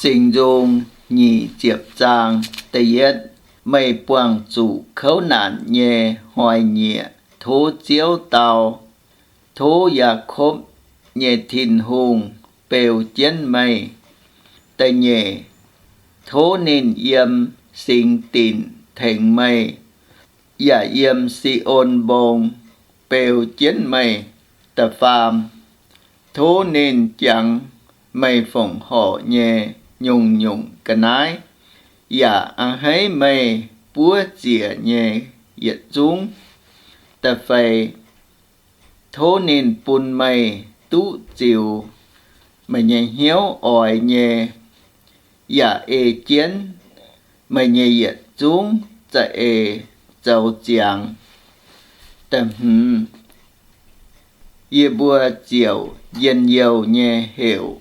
Singx Nzung nyic ziepc zaang da'yietv. Meih buangh zuqc kouv naanc nyei hnoi-nyieqc, tov Ziouv dau. Tov Yaakopv nyei Tin-Hungh beu jienv meih. Da'nyeic, tov ninh yiem singx dinc tengx meih, yaac yiem Si^on Mbong beu jienv meih. Da'faam, tov ninh jangx meih fongc horc nyei nyungc-nyungc ga'naaiv, yaac a'hneiv meih buov ziec nyei yietc zungv. Da'feix, tov ninh bun meih duqv ziux meih nyei hnyouv oix nyei, yaac ei jienv meih nyei yietc zungv za'eix zoux ziangx. Da'hmz, yie mbuo ziouc njien-youh nyei heuc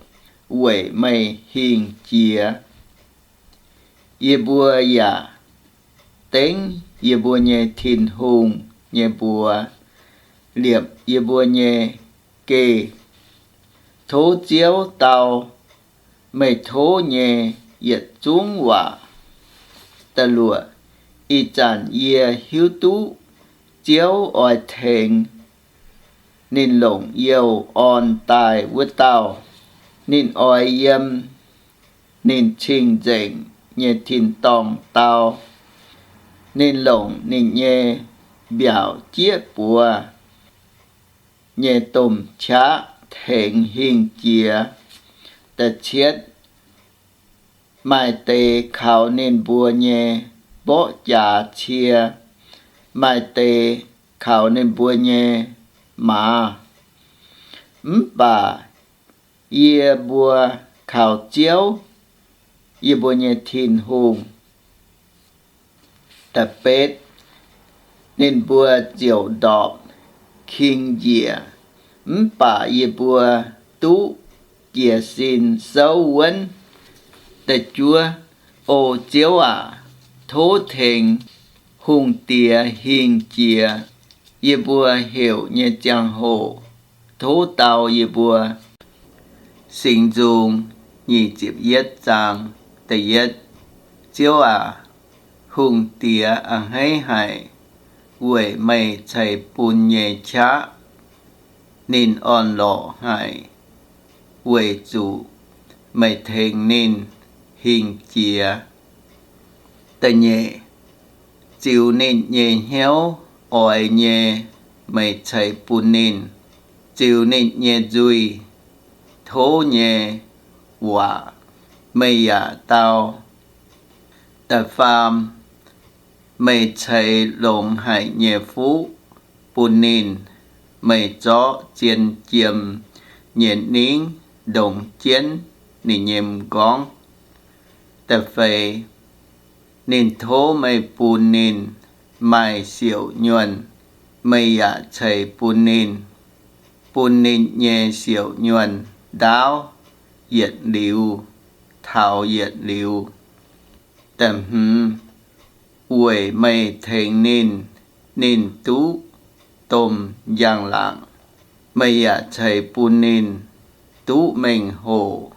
weic meih hingh jiex. Yie mbuo yaac dengv yie mbuo nyei Tin-Hungh nyei mbuox liepc yie mbuo nyei geh. Tov Ziouv dau meih tov nyei yietc zungv waac. Da'luoqc, ih zanc yie hiuv duqv Ziouv oix tengx ninh longc youh orn daaih wuov dauh. Ninh oix yiem ninh cing-nzengc nyei tin-dorngh dau. Ninh longc ninh nyei mbiaauc jieqv buoz nyei domh qaqv tengx hingh jiex. Da'cietv, maaih deix kaux ninh mbuo nyei mborqv jaax cie, maaih deix kaux ninh mbuo nyei maaz. Mv baac yie mbuo kaux Ziouv, yie mbuo nyei Tin-Hungh. Da'betv, ninh mbuo ziouc ndorpc king njiec, mv baac yie mbuo duqv jiez sin souv wuonv. Da'juov, O Ziouv aac, tov tengx hungh diex hingh jiex yie mbuo heuc nyei ziangh hoc, tov dau yie mbuo. Singx Nzung nyic ziepc yietv zaang da'yietv. Ziouv aac, hungh diex a'hneiv haic weic meih ceix bun nyei qaqv. Ninh orn-lorqc haic weic zuqc meih tengx ninh hingh jiex. Da'nyeic, ziux ninh nyei hnyouv oix nyei meih ceix bun ninh. Ziux ninh nyei nzuih tov nyei waac meih yaac dau. Da'faam, meih ceix longx haic nyei fuqv bun ninh. Meih zorqv zien jiem nyei ningv ndongx jienv ninh nyei m'nqorngv. Da'feix, ninh tov meih bun ninh maaih siouc nyuonh, meih yaac ceix bun ninh, bun ninh nyei siouc nyuonh ndaauv yietc liuz taux yietc liuz. Da'hmz, weic meih tengx ninh, ninh duqv domh njang-laangc. Meih yaac ceix bun ninh duqv mengh hoc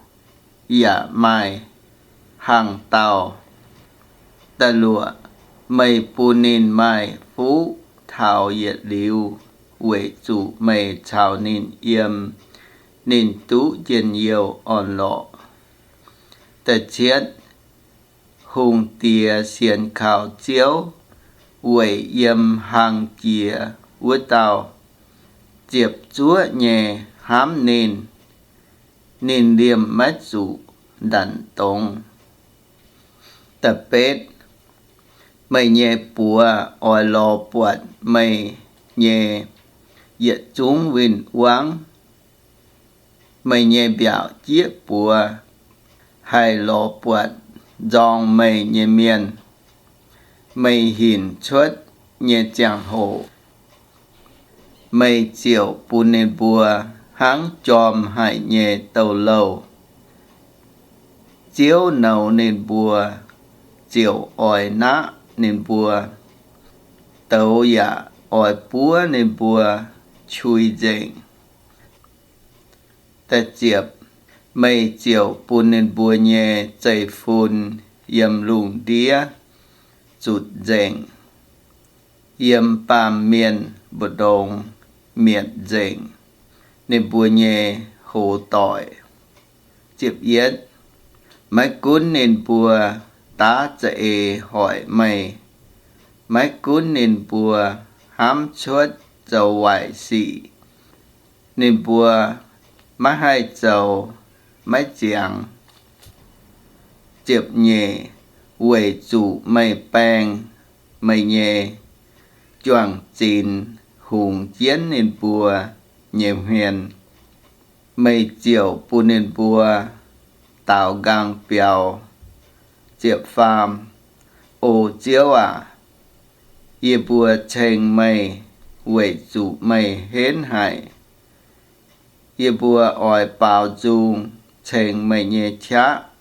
yaac maaih hnaangx-daauh. Da'luoqc, meih bun ninh maaih fuqv taux yietc liuz, weic zuqc meih caux ninh yiem, ninh duqv njien-youh orn-lorqc. Da'cietv, hungh diex sienx kaux Ziouv weic yiem hlang jiex wuov dauh ziepc zuoqv nyei hnamv ninh, ninh liemh maiv zuqc ndanc dongz. Da'betv, meih nyei buoz oix lorz buatc meih nyei yietc zungv win-wangv. Meih nyei mbiaauc jieqv buoz haih lorz buatc nzorng meih nyei mienh. Meih hinc cuotv nyei ziangh hoc, meih ziouc bun ninh mbuo hnangv jorm haic nyei douz-louh. Ziouv nouz ninh mbuo ziouc oix naqv ninh mbuo, douz yaac oix buov ninh mbuo qui nzengc. Da'ziepc, Meih ziouc bun ninh mbuo nyei zeiv-fun yiem lungh ndiev zutc nzengc, yiem baamh mienh mbu'ndongx mietc nzengc ninh mbuo nyei hoz doic. Maiv gunv ninh mbuo daav za'eix hoic meih, maiv gunv ninh mbuo hnamv cuotv zoux waaic sic, ninh mbuo maiv haih zoux maiv ziangx. Ziepc nyeic, weic zuqc meih baeng meih nyei juang-zinx hungx jienv ninh mbuo nyei hmien, meih ziouc bun ninh mbuo daaux nqaang biaux. Ziepc faam, O Ziouv aac, yie mbuo ceng meih weic zuqc meih henv haic. Yie mbuo oix baaux nzung ceng meih nyei qaqv